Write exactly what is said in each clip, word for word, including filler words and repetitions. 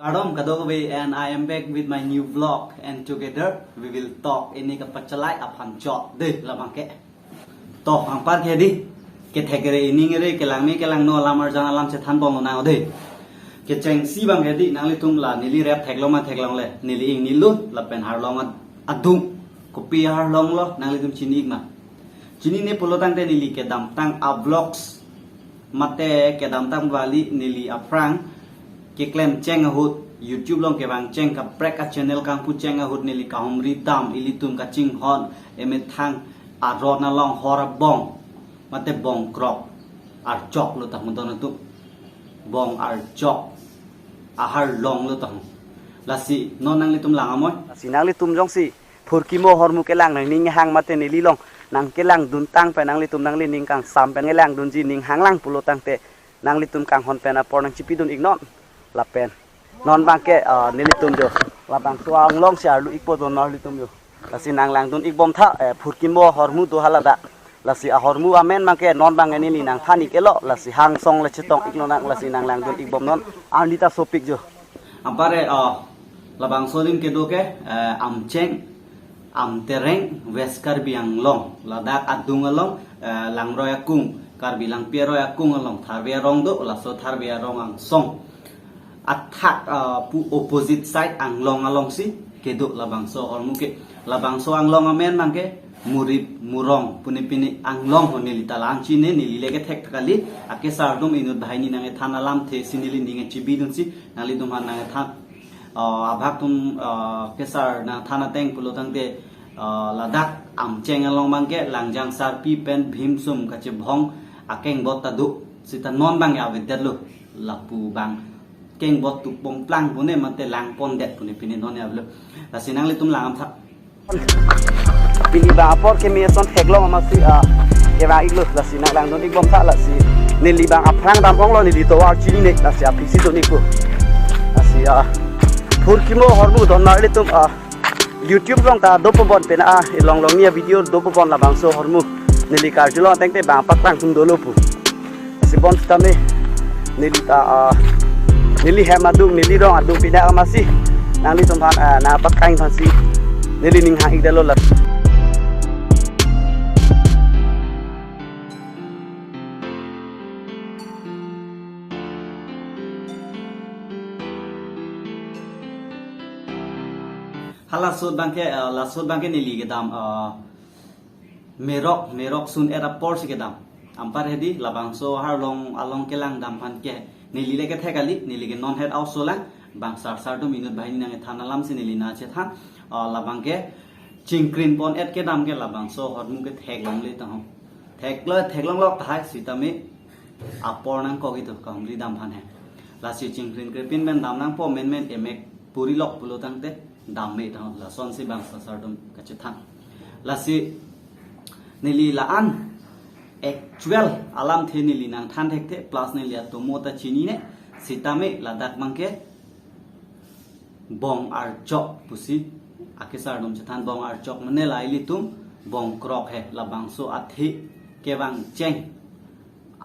Kardom kadokave, and I am back with my new vlog, and together we will talk ini kapachalai aphan chot dei labang ke. To, anpar ke dei, kethek re ining re, kelang me kelangno alam arjan alam chethan ponlo nang dei. Kechengsi abang ke dei, nanglitum la neli rep theklong ma theklongle, neli ingnilut lapen arlong ad-, adung, kopi arlong lo nanglitum chini ik ma? Chinine pulo tangte neli kedamtang a-vlogs mate kedamtang kali neli aphrang keklemcheng ahut, YouTube along kevangcheng kaprek a-channel kangpucheng ahut neli kahumri dam ilitum kachinghon emethang aron along hor abong mate bongkrok archok lo tahun don atum, bong archok aharlong lo tahun. Lasi non nanglitum lang amoi. Lasi nanglitum jongsi phurkimo ahormu kelang nangning hang mate neli along nangkelangdun tang pen nanglitum nanglining kangsam pen ngelangdunji ning hanglang pulo tangte nanglitum kanghon pen apor nangchipidun iknon. Lapen non abang ke, ah, nelitum jo labangso anglong si arlu ikpo don marlitum jo. Lasi nanglangdun ikbom tha, eh, phurkimo ahormu do haladak. Lasi ahormu amen abang ke non abang neli nangthan ik-elo, lasi hangsong le chetong iklo nang, lasi nanglangdun ikbomnon. Arni ta sopik jo. Anpar, eh, labangso adim kedo ke, eh, Amcheng, Amtereng, West Karbi Anglong, ladak adung along, eh, Langroi akung, Karbi Langpi aroi akung along, Tharve arong do, laso Tharve arong angsong athak, ah, pu opposite side anglong alongsi kedo labangso ahormu ke. Labangso anglong amen abang ke Murip Murong pune pine anglong ho, neli ta lang chine, neli le kethek kali, akesar atum inut banghini nangkethan alamthe si neli ning chibidunsi nanglitum aphan nangkethan. Ah, abhag atum, ah, kesar nangthan ateng pulo tangte, ah, ladak Amcheng along abang ke Langjang Sarpi pen Bhimsum kachebhong akengbot ta do, sita non abang ke avedetlo, lapu abang kengbot tukpong plang pune mate langpondet pune pine non ya blo. Lasi nanglitum lang tha. Pini abang apor keme ason theklong amatsi, ah, kevang iklo, lasi nanglangdun ikbom tha, lasi neli abang aphrang dam onglo, neli tovar chinine, lasi aphi si dun ikpo. Lasi, ah, phurkimo ahormu don marlitum, ah, YouTube along ta dopo bon pena, ah, ilong long ni a-video dopo bon labangso ahormu. Neli karjulong ateng te bang paklang tum dolo pu. Si bonsitame neli ta, ah, neli hem adung, neli rong adung pina amatsi nanglitum aphan, ah, nangpaklang aphansi neli ning hang ikdetlo la. Halaso abang ke, ah, laso abang ke neli kedam, ah, merok, merok sun-et apor si kedam. Anpar hedi labangso arlong along kelang dam aphan ke neli le kethek kali, neli ke non het auso lang, bang sarsar atum inut banghini nangkethan alamsi neli nangchethan, ah, labang ke chingkrin pon-et kedam ke labangso ahormu ke theklongle tahong. Theklo, theklong lok tahai sitame apor nangkok itum kahumri dam aphan he. Lasi chingkrin krepin pen dam nangpo, menmen emek puri lok pulo tangte dam me tahong, lasonsi bang sarsar atum kachethan. Lasi neli la-an actual alamthe neli nangthan thekthe, plus neli atomo ta chinine, sitame ladak abang ke bong archok pusi akesar atum chethan, bong archok mane la ilitum bongkrok he, labangso athe kevangcheng,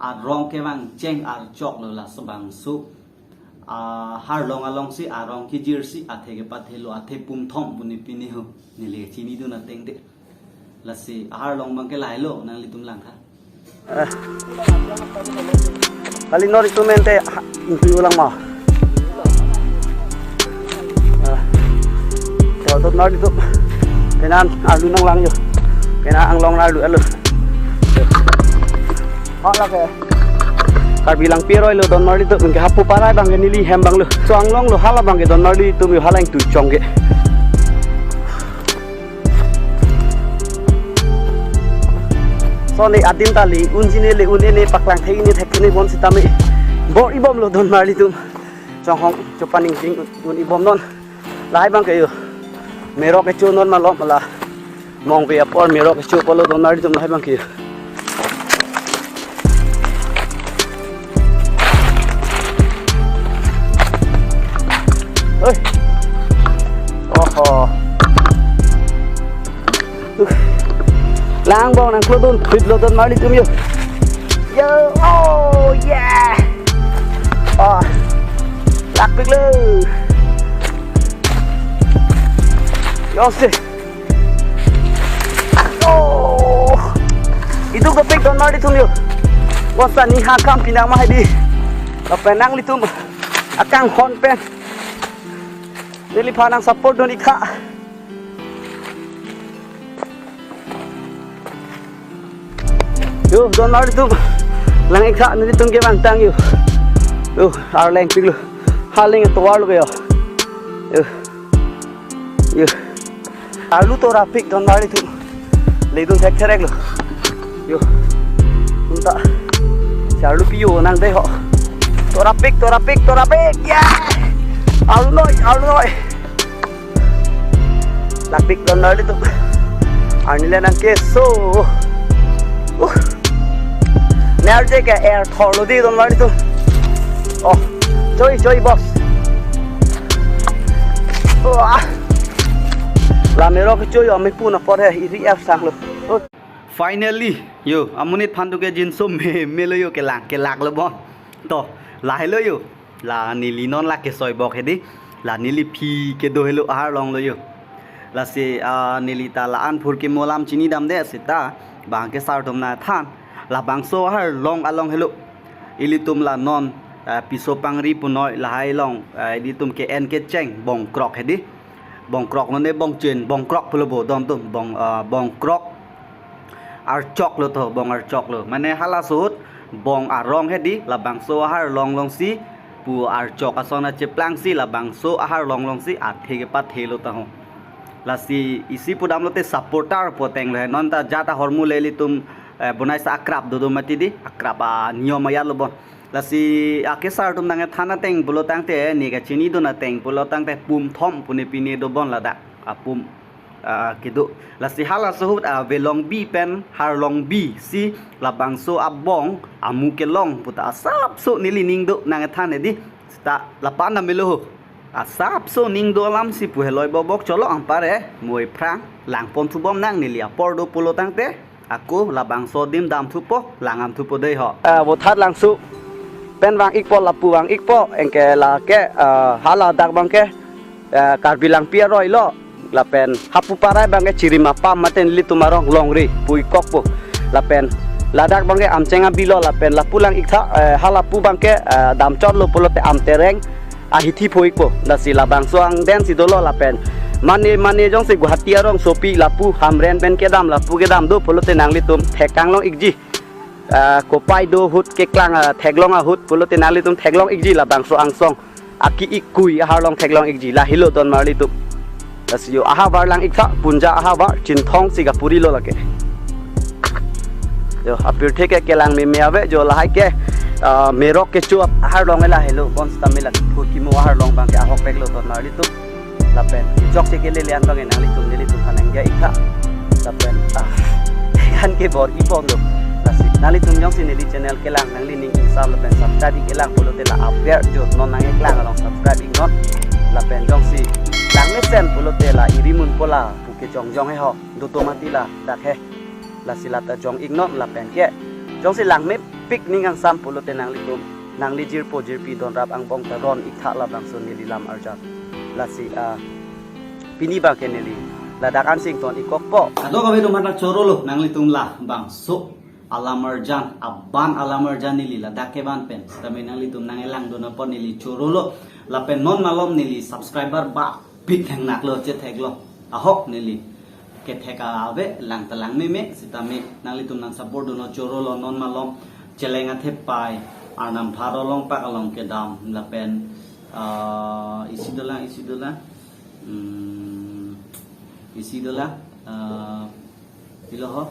arong kevangcheng archok lo, laso bangso, ah, arlong alongsi arong kejirsi athe kepathelo, athe pumthom pune pine ho, neli chinidun ateng te. Lasi arlong abang ke lahelo, nanglitum lang tha. Eh. Kali non itum mente, ha, ingtui ulang ma. Eh. Yo, don marlitum. Penan arlu nanglang yo. Penan anglong arlu arlu. Hala ke Karbi Langpi aroi lo don marlitum, ke hapu parai abang ke neli hem abang lo. So anglong lo, hala abang ke don marlitum yo, hala ingtui chong ke. So ne adim ta le-un si ne le-un-e ne paklang thek-ne thek-ne bonsitame bor-ibomlo don marlitum. Chonghong chopaning jing un-ibomnon. Lahai abang ke yo. Merok kecho non malom la. Mongve apor merok kecho pulo don marlitum, lahai abang ke yo. Oi. Oho. Uh. Lang bong nangklodun, phitlo don marlitum yo. Yo, oh yeah. Oh. Lakpiklo. Yo se. Oh. Iduk dopik don marli tum yo. Bonta ne ha kam pinang ma hedi. Lapen nanglitum akanghon pen neliphan nang support dun ik tha. Yo, don marli tum. Lang ik tha, nelitum ke bang tang yo. Yo, arleng piklo. Haleng tovar lo yo. Yo. Yo. Arlu tora pik don marli tum. Ledun thek therek lo. Yo. Tum ta. Si arlu pi yo nang dei ho. Tora pik, tora pik, tora pik. Yeah. Arlu noi, arlu noi. Lapik don marli tum. Arni le nang keso. Uh. Nerje ke air thor lo di don marli tum. Oh, choi, choi, boss. Wah. La merok choi, ame pun apor he, iri air sang lo. Oh. Finally, yo, amonit phan tu ke jinso me, me lo yo kelang, kelak lo bon. To, lahai lo yo. La neli non la kesoi bok hedi. La neli phi kedo helo ahar long lo yo. Lasi, ah, neli ta la-an phurkimo alam chinidamde seta bang ke sar atum nangthan. Labangso ahar long along helo. Ilitum la non, ah, piso pangri punoi lahai long, ah, ilitum ke-en kecheng bongkrok hedi. Bongkrok nonde bongchen, bongkrok pulo bo don tum, bong, ah, bongkrok archok lo to, bong archok lo. Mane halaso ahut bong arong hedi, labangso ahar long longsi pu archok ason acheplangsi labangso ahar long longsi athe kepathe lo ta ho. Lasi isi pudam lote supporter poteng lo he. Non ta jat ahormu le ilitum, eh, bonai sa akrap dodo mati di, akrap aniyom ajat lo bon. Lasi akesar atum nangthan ateng pulo tangte, ne kachinidun ateng pulo tangte pum thom pu ne pine do bon ladak. Apum, ah, kedo. Lasi halaso ahut, ah, velong bi pen harlong bi si labangso abong amu kelong puta asapso neli ning do nangthan hedi. Seta lapan na melo ho. Asapso ning do alam si pu heloi bobok cholo ampare. Moi phrang. Langpon thubom nang neli apor do pulo tangte. Ako labangso adim dam thupo, lang-am thupo dei ho. Ah, Vothatlangso pen vang ikpo, lapu vang ikpo, anke lake, ah, hala dak abang ke, ah, Karbi Langpi aroi lo, lapen hapu parai abang ke Chirima pam mate nelitum arong Longri pu ik kokpo. Lapen ladak abang ke Amcheng abi lo, lapen lapu lang ik tha, eh, halapu abang ke, eh, damchot lo pulote Amtereng ahithi pho ikpo. Lasi labangso angdeng si dolo lapen mane mane jongsi Guwahati arong sopi lapu Hamren pen kedam, lapu kedam do pulote nanglitum thek kanglong ikji. Ah, kopai do ahut keklang, ah, theklong ahut pulote nanglitum theklong ikji, labangso angsong aki ik kui ahar long theklong ikji, lahelo don marli tum. Lasi yo ahavar lang ik tha, Punja ahavar, Chinthong si kapuri lo lake. Yo, apirthe ke kelang meme ave, jo lahai ke, ah, merok kecho ahar long lahelo, bon stamila phurkimo ahar long abang ke ahokpek lo don marli tum. Lapen chokche kelele an abang ke nanglitum, nelitum aphan nangja ik tha. Lapen, ah, an ke bor-i pon do. Lasi nanglitum jongsi neli channel kelang nanglining ingsam lapen subscribe ik-elang pulote la aber jo non nangkeklang along subscribe ik non. Lapen jongsi langmesen pulote la iri munpo la pu ke jongjong he ho, dodo mati ladak he. Lasi lata jong ik non lapen ke jongsi langmepik ning angsam pulote nanglitum, nangli jirpo jirpi donrap angbong ta ron ik tha labangso neli lam arjan. Lasi, ah, pini abang ke neli ladak ansi ington ik kokpo. Kadokave atum aphan choro lo nanglitum labangso alam arjan, aban alam arjan neli ladak kevan pen. Sitame nanglitum nangkelang dun apot neli choro lo. Lapen non malom neli subscriber bapik thengnak lo, chethek lo. Ahok neli kethek ave, lang ta lang meme, sitame nanglitum nang support dun non choro lo. Non malom cheleng athepai, Arnam Pharo along pak along kedam, lapen, ah, isi dolang, isi dolang, hmm, isi dolang, ah, pilo ho,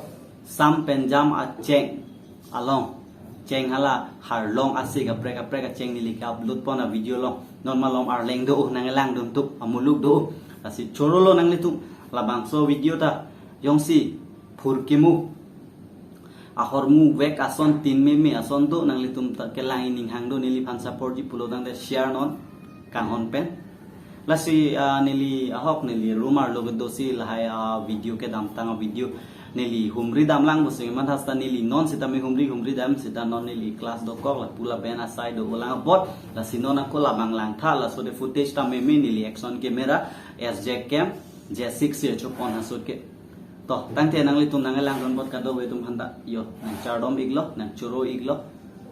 Sam pen Jam acheng along, cheng hala harlong ase kaprek kaprek acheng neli ke-upload pon avideo along. Non malom arleng do, nangkelang dun tum, amuluk do. Lasi choro lo nanglitum labangso video ta jongsi phurkimo ahormu vek ason tin meme ason do, nanglitum ta kelang ining hang do, neliphan support ji pulo tangte share non kanghon pen. Lasi, ah, neli ahok neli room arlo kedo si lahai, ah, video kedamtang avideo neli humri damlang pusi, man hasta neli non sitame humri humri dam seta non neli class dokok lapu lapen asai do ulang apot. Lasi non ako labang lang tha, laso de footage ta meme, neli action camera S J cam J six si chopon ahut ke. To, tangte nanglitum nangkelangdun apot kadokave atum aphanta, yo, nangchardom iklo, nangchoro iklo.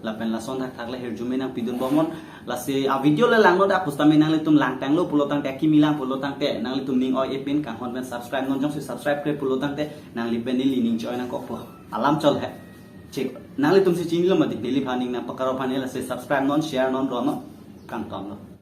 Lapen lason thakthak le hirjume nangpidun bomnon. Lasi a video le langno dak pusitame nanglitum langtanglo pulo tangte, akimi lang pulo tangte, nanglitum ning oi-e pin kanghon pen subscribe non, jongsi subscribe kre pulo tangte, nangli pen neli ning choi nangkokpo. Alam chol he. Chik, nanglitum si chinilo mati, neliphan ning nangpakaro aphan he, lasi subscribe non, share non, ro non. Kangtonlo.